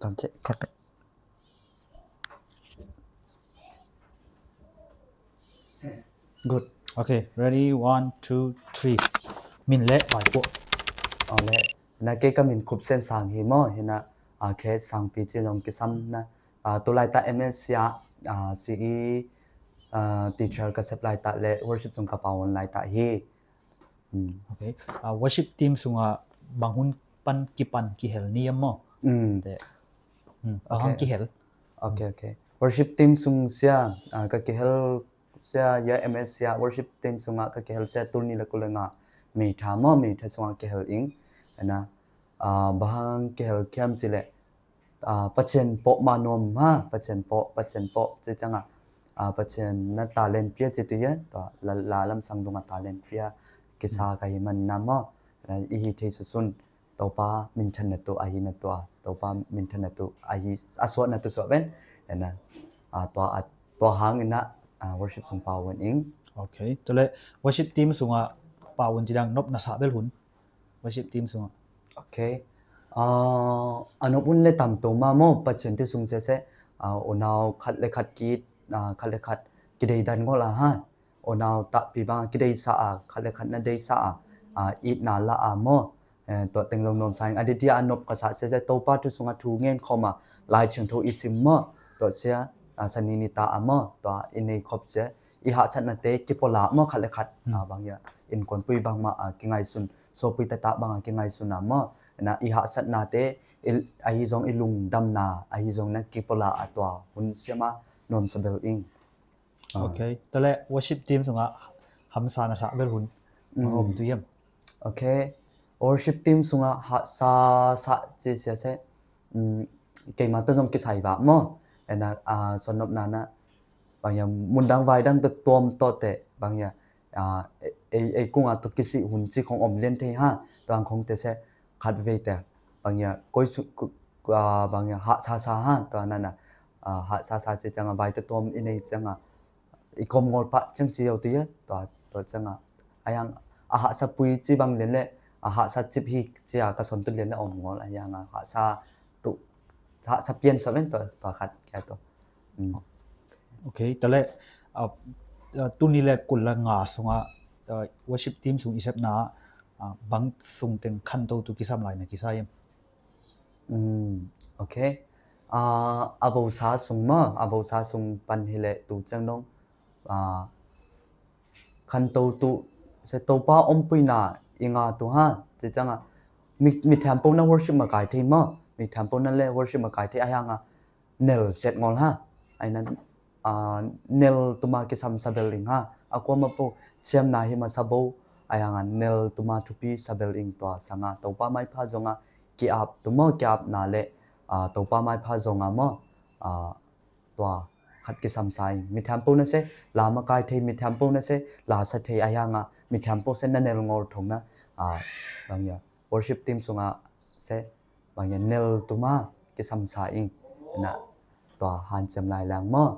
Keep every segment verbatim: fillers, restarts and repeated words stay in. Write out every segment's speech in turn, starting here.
Tam cek khat. Good. Okay, ready, one, two, three. Min le vai puak. Aw le, na kei ka min Khup Sen Sang hi maw, hi na, a, khe sangpi ci zong kisam na, a, tu laita M S C a, a, C E, a, teacher ka sep laita le worship sung ka pau on laita hi. Mm. Okay. A, worship team sunga bang hun pan kipan kihel ni am maw? Mm. Te. Mm. Bang hang kihel? Okay, okay. Worship team sung sia, a, ka kihel sia ya M S C a worship team sunga ka kihel sia tul ni le kul le nga May tha maw, May tha sunga kihel ing. Ana, a, bang hang kihel kiam ci le, a, Pathian pawh ma nuam ha, Pathian pawh, Pathian pawh ci cianga, a, Pathian na talent pia ci tu ya, tua la, la lam sang dunga talent pia kisa ka hi man na maw. Ana, i hi thei susun. Topa minthanna tu ahi na tua, Topa minthanna tu ahi, a suahna tu suah ven. Ena, a, tua, a, tua hang ina, a, worship sung pau ven ing. Okay. Tule worship team sunga pau ven ci dang nop na sa bel hun. Worship team sunga. Okay. A, a nop hun le tam peuh ma maw, Pathian tu sung sese, a, unau khat le khat ki, a, khat le khat kidei dan ngol a ha. Unau takpi bang a kideisa a, khat le khat na deisa a, a, itna la a maw. Eh, tua teng lo nuam sa ing. A diadia a nop ka sa sese Topa tu sunga thu ngen khawm a, Lai Thiangtho i sim maw. Tua sia, a, sani ni ta a maw. Tua i nei khop sia, i hahsatnate kipawla maw khat le khat. Hmm. A, bang ya, innkuanpui bangmah, a, kingaisun, suapui taktak bang a kingaisun a maw. Na i hahsatnate, i, ahi zong i lungdamna, ahi zong na kipawla a tua hun sia ma nuam sa bel ing. Ah. Okay. Tale worship team sunga hamsa na sa bel hun. Mm. Om tu yam. Okay. Worship team sunga hahsa sa ci sia se. Mm, keima tu zong kisai va maw. Ena, ah, son nop na na. Bang ya mundang vaidang tu tuam to te. Bang ya, ah, ei, ei kunga tu kisi hun ci khong om lian thei ha. Tuang khong te se khat vei te. Bang ya koi su, ku, ku, ah, bang ya hahsa sa ha. Tua na na. Ah, hahsa sa ci cianga vai tu tuam i nei cianga. I kom ngol pah ciang ci yo tu ya, tua, tua cianga. A yang, a hahsa pui ci bang lian le, a hahsa cip hi cia ka son tu lian le om ngol, a yang a hahsa tu, hahsa pian sa ven tua, tua khat kia tu. Mm. Okay, tale, a, a, tuni le kul le nga sunga, a, worship team sung i sepna, a, bang sung teng khanto tu kisam lai na kisa yam. Mm, okay. A, a bosa sung ma, a bosa sung pan hi le tu ciang dong, a, khanto tu, se Topa ompuina i nga tu ha, ci cianga, mi, mi thiampo na worship makai thei ma, mi thiampo na le worship makai thei a hanga, nel set ngol ha, aina, a, nel tuma kisam sa bel ing ha, a kuama po, siamna hi masa bo, a hanga nel tuma thupi sa bel ing tua sanga, Topa maipha zonga, ki-ap tu maw, ki-apna le, a, Topa maipha zonga maw, a, tua khat kisam sa ing. Mi thiampo na se, la makai thei, mi thiampo na se, la sa thei a hanga, mi thiampo se na nel ngol thong na, a, bang ya, worship team sunga se, bang ya nel tuma kisam sa ing. Na, tua hanciam lai lang maw.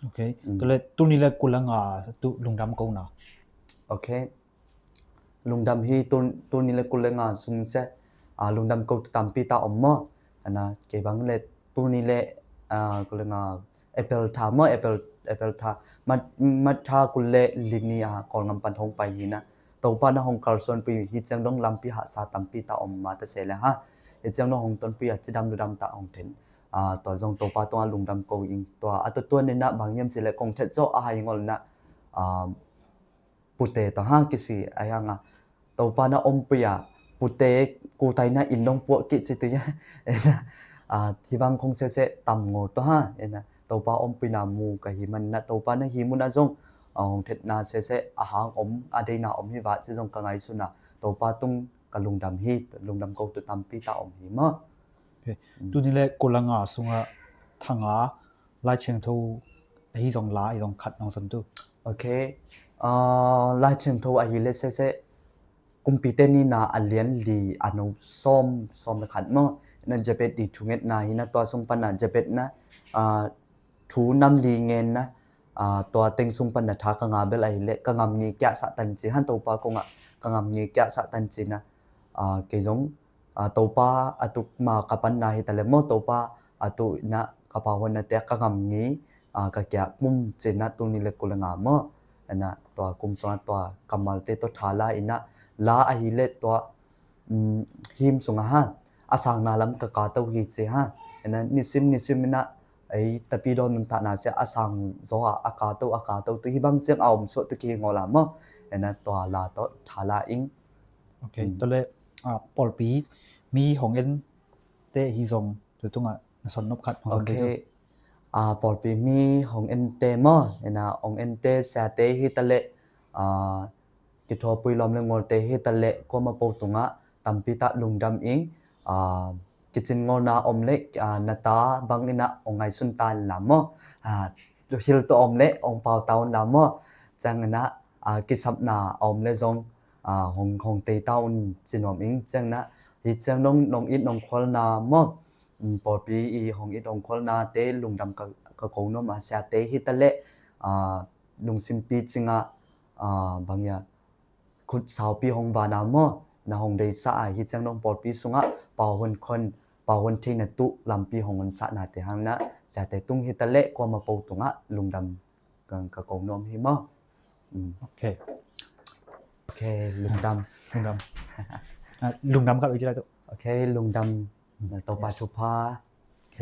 Okay. Mm. Tule tuni le kul le nga tu lungdam ko na. Okay. Lungdam hi tu, tuni le kul le nga sung se, a, lungdam ko tu tampi ta om maw. Ana, kei bang le tuni le, a, kul le nga April tha maw, April, April tha. Mat, mat tha kul le li ni a, Kawlngam pan hong pai hi na. Topa na hong kalsuanpui hi ciang dong lampi hahsa tampi ta om ma ta se le ha. Hi ciang dong hong tonpui a cidam ludam ta hong then. A, tua zong Topa tunga lungdam ko ing tua. A tua tua nena bang yam ci le kong thet zo a hai ngol na. A, pute ta ha kisi a hanga. Topa na ompui a, pute kutai na in dong puak kit ci tu ya. Ena, a, hi vang khong sese tam ngo to ha. Ena, Topa ompui na mu ka hi man na Topa na hi mun a zong, a, hong thet na sese a hang om, a dei na om hi va ci zong ka ngai suna. Topa tung ka lungdam hi, lungdam ko tu tampi ta om hi ma. Okay. Mm. Tuni le kul le nga sunga thanga Lai Thiangtho ahi zong la ahi zong khat nong son tu. Okay. A, Lai Thiangtho ahi le sese Kumpite nina a lian li a no sawm, sawm le khat maw. Na Jabez di thungetna hi na tua sung pan a Jabez na, a, thu nam li ngen na, a, tua teng sung pan na tha ka nga bel ahi le ka ngam ngi kia sa tan ci han Topa kong a ka ngam ngi kia sa tan ci na, a, kei zong, Topa a tuk ma ka panna hi ta le maw, Topa a tuk inah ka pau huan nate ka ngam ngi, ka kiak mum ci inah tul nih le kul le nga maw. Inah tua kum sungah tua kammalte tua thala inah la ahi le tua hymn sungah ha, a sangna lam ka kato hi ci ha. Inah nisim nisim inah ei tapidaw nuntakna sia a sang zaw a a kato a kato tu hi bang ciang a om suah tu ki hi ngaw la maw. Inah tua la tawh thala ing. Ok, tua le pawlpi mi hong en te hi zong tu tungah na son nop khat hong son te tu. Pawlpi mi hong en te maw, inah hong en te siate hi ta le kithuapui lawm le ngawlte hi ta le kuama po tungah tampi tak lungdam ing. Kicin ngawlna om le na ta bang inah hong ngaihsun ta in la maw. Hil tawh om le hong pau ta un la maw. Ciang inah kisapna a om le zong hong hong tei ta un ci nuam ing. Ciang inah hi ciang nong nong it nong khualna maw, pawlpi i hong it hong khualnate lungdam ka ko nuam a, siate hi ta le lungsimpi cingah bang ia khut saupi hong vana maw, na hong deisa a hi ciang nong pawlpi sungah pau huan khon pau huan theihna tuh lampi hong hon sahnate hang inah siate tung hi ta le kuama po tungah lungdam ka ko nuam hi maw. Ok. Ok, lungdam. Lungdam. Lungdam ka lo i ci lai tu. Ok, lungdam. Topa thupha. Ok.